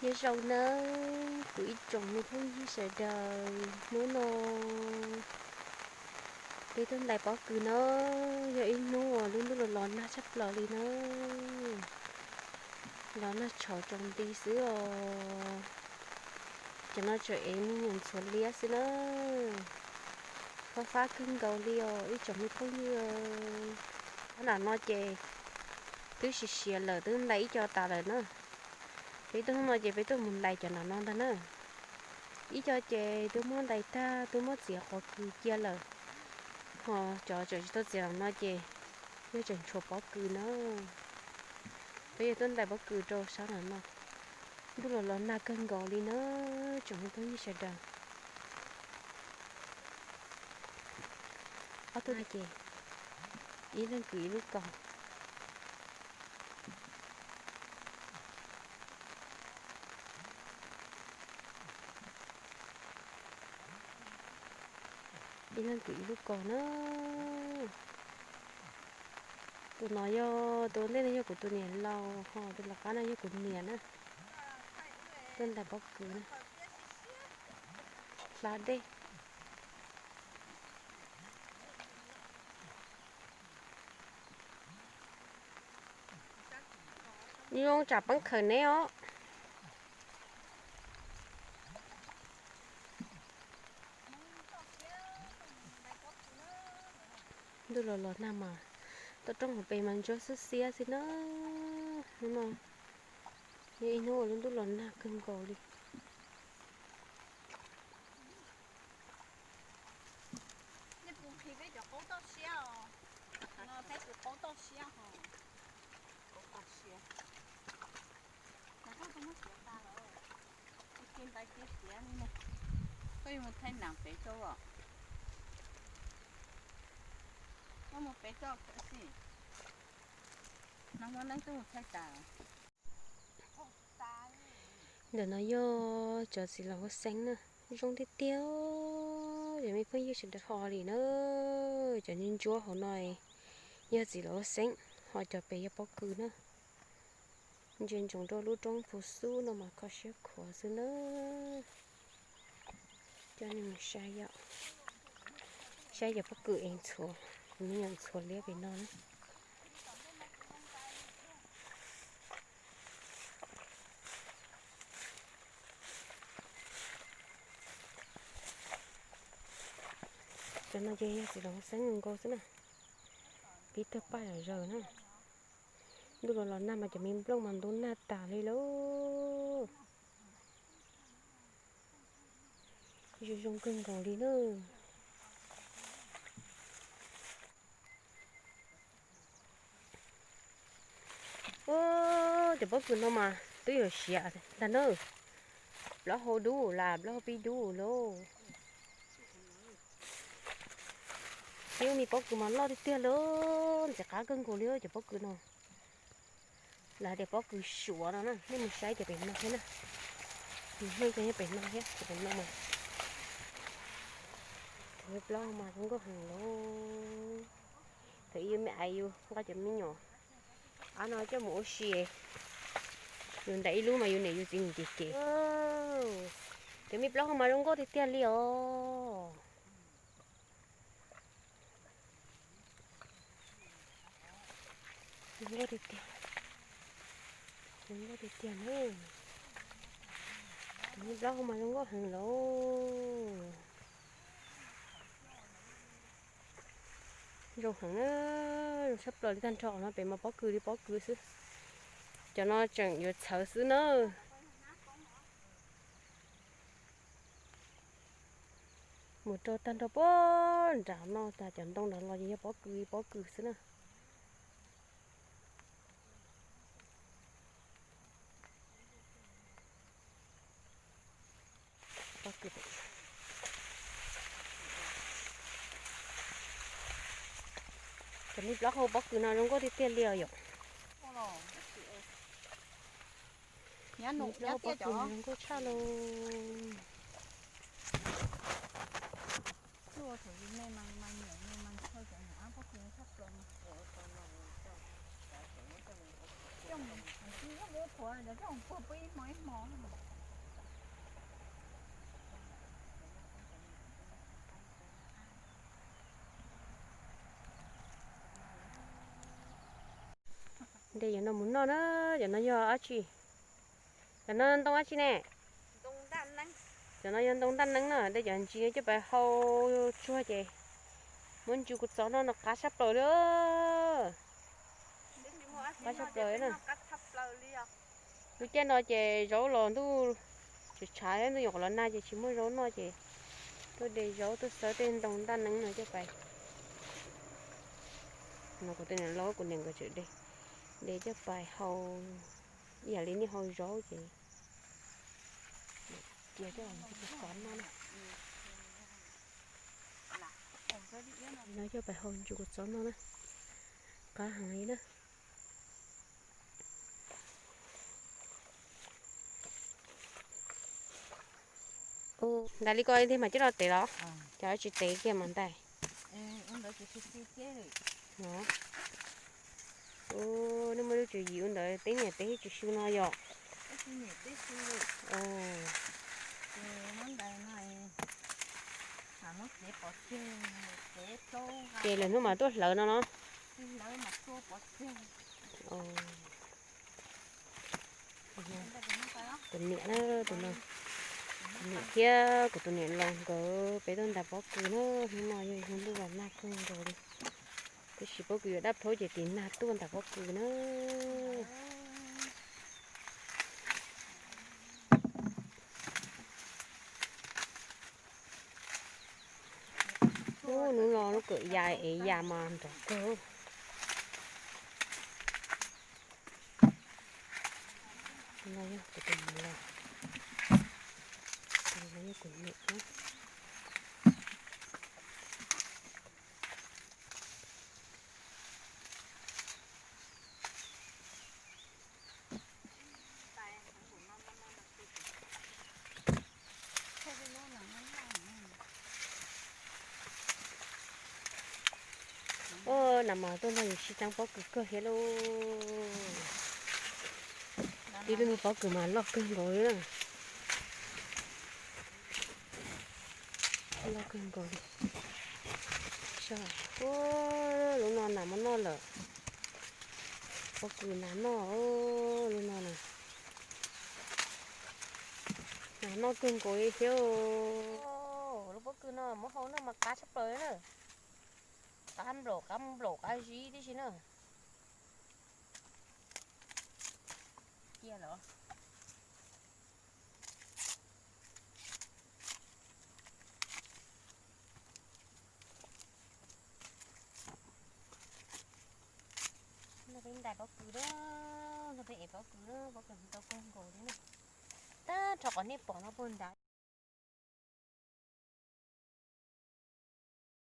Nyob zoo nawb kuv ib tsoom me phooj ywg sawv daws, hnub no peb tuaj ntais pob kws na, yog ib hnub uas lub ntuj los los nag tshaj plaws li na, los nag tshauv tsaus nti xwb os. Cov no tseem ev me nyuam ntxhuav liab xwb na, fab fab kawg nkaus li os ib tsoom me phooj ywg. Nram no ces twb siav siav lawm, twb ntais ib co tas lawm na. Peb tuaj hnub no ces peb tuaj mus ntais cov nram no ntag na. Ib co ces twb muab ntais tag, twb muab txiav qhov kws cia lawm, ho cov tseem tsis tau txiav nram no ces yog tseem tshuav pob kws na. Peb yuav tuaj ntais pob kws rau sab nram no. Ntuj los los nag kawg nkaus li na, tsoom me phooj ywg sawv daws. Ob tug ces ib leeg kwv ib lub kaus. Ib leeg kwv ib lub kaus na. Tus no yog, tus ntej no yog kuv tus niam laus, ho tus lawv qab no yog kuv niam na. Tuaj ntais pob kws na. Hla dej. Zoo tsam peeb khawm neb os. Ntuj los los nag mas, toj roob hauv pes mas ntsuab xiab xiab xwb na. Hnub no yog ib hnub uas lub ntuj los nag kawg nkaus li. Nej puas nqhis peb cov qaub toj siab os? Peb tus qaub toj siab hos. Koj yuav mus thaij nam pem rau os. Koj mus pem rau xwb. No muab neeb twb mus thaij tas. Ntawm no yog cov txiv laum huab xeeb na, zoo tiag tiag, cov me phooj ywg sawv daws ho li na. Cov ntsuab ntsuab hauv no yog txiv laum huab xeeb, ho cov pem yog pob kws na. Ntsia ntsoov rau lub roob phuv xub no mas kho siab khuav xwb na. Coj nej mus saib yom, saib cov pob kws ev ntxhuav, kuv me nyuam ntxhuav liab pem no na. Cov no ces yog txiv laum huab xeeb nkaus xwb na, pib tawg paj zom zaws na. Ntuj los los nag mas cov me nplooj mas ntub nag tas li lauj. Zoo zoo kawg nkaus li na. Ua, cov pob kws no mas twb yuav siav ntag na. Plaub hau dub las, plaub hau pib dub lauj. Twb me pob kws mas loj tiag tiag li, ntxim qab kawg nkaus li cov pob kws no. Lawv tias pob kws suav no na, nej mus saib cov pem no thiab na. Mus hlej cov nyob pem no thiab, cov pem no mas. Cov me plaub mas zoo nkauj heev lauj. Thaum ub yus me aiv yus nqa cov me nyuam ab no coj mus ua si, yus ntais ib lub mas yus niam yus txiv mus cem cem. Cov me plaub hau mas zoo nkauj tiag tiag li os. Zoo nkauj tiag tiag, zoo nkauj tiag tiag na. Cov me plaub hau mas zoo nkauj heev lauj. Zoo heev na, zoo tshaj plaws li. Tag nrho no pem mas pob kws li pob kws xwb. Cov no tseem yuav txhawv xwb na. Mus rau tag nrho puag nram no tas cov ntoo nram los ces yog pob kws li pob kws xwb na. Cov me plaub hau pob kws no zoo nkauj tiag tiag li os yom. Plaub hau pob kws no zoo nkauj tshaj lauj. De cov no mus noj na, cov no yog dab tsi? Cov no ntoo dab tsi ne? Cov no yog ntoo ntaj neeb na, de cov ntsis coj pais hau tsuag ces muab ntsis kuv txov noj no qab tshaj plaws li. Qab tshaj plaws na. Lub caij no ces zaub los ntuj tshav tshav thiab ntuj nyuam qhuav los nag ces tsis muaj zaub noj ces tuaj de zaub tuaj xawb tej ntoo ntaj neeb no coj pais. No kuv tus niam laus kuv niam nkawd tseem de, de coj pais hau ib yam li nej hau zaub ces cia coj los ntsis kuv txov noj na. No coj pais hau ntsis kuv txov noj na, qab heev li na. Ntais li ko ib ntej mas coj los tev los? Cov tsis tev kiag mas ntais. Nej muaj lub tswv yim ua ntawd teb niam teb tsis su no yom? Ces lwm hnub mas tuaj hlawv no no. Kuv niam na, tus no, kuv niam thiab kuv tus niam laus nkawd peb tuaj ntais pob kws na. Hnub no yog hnub ntuj los nag kawg nkaus li, tab sis pob kws yuav dab plaub ces tiv nag tuaj ntais pob kws na. Ub, hnub no lub kawm ya ev ya mas nrov kawg. No yog kuv tus niam, no yog kuv niam na. Ua, nas mas tuaj nrog yus sib txeeb pob kws kawg thiab lauj. Tib lub niag pob kws mas loj kawg nkaus li na. Loj kawg nkaus li. Ua, lub no nas muab noj lawm. Pob kws nas noj, lub no na. Nas noj kawg nkaus li thiab. Lub pob kws no muab hau noj mas qab tshaj plaws li na. Qab nplaum qab nplaum qab zib tib si na. Cia lawm. No peb ntais pob kws na, no peb ev pob kws na, pob kws tau kawg nkaus li na. Tag nrho qhov nej pom no puag nrad.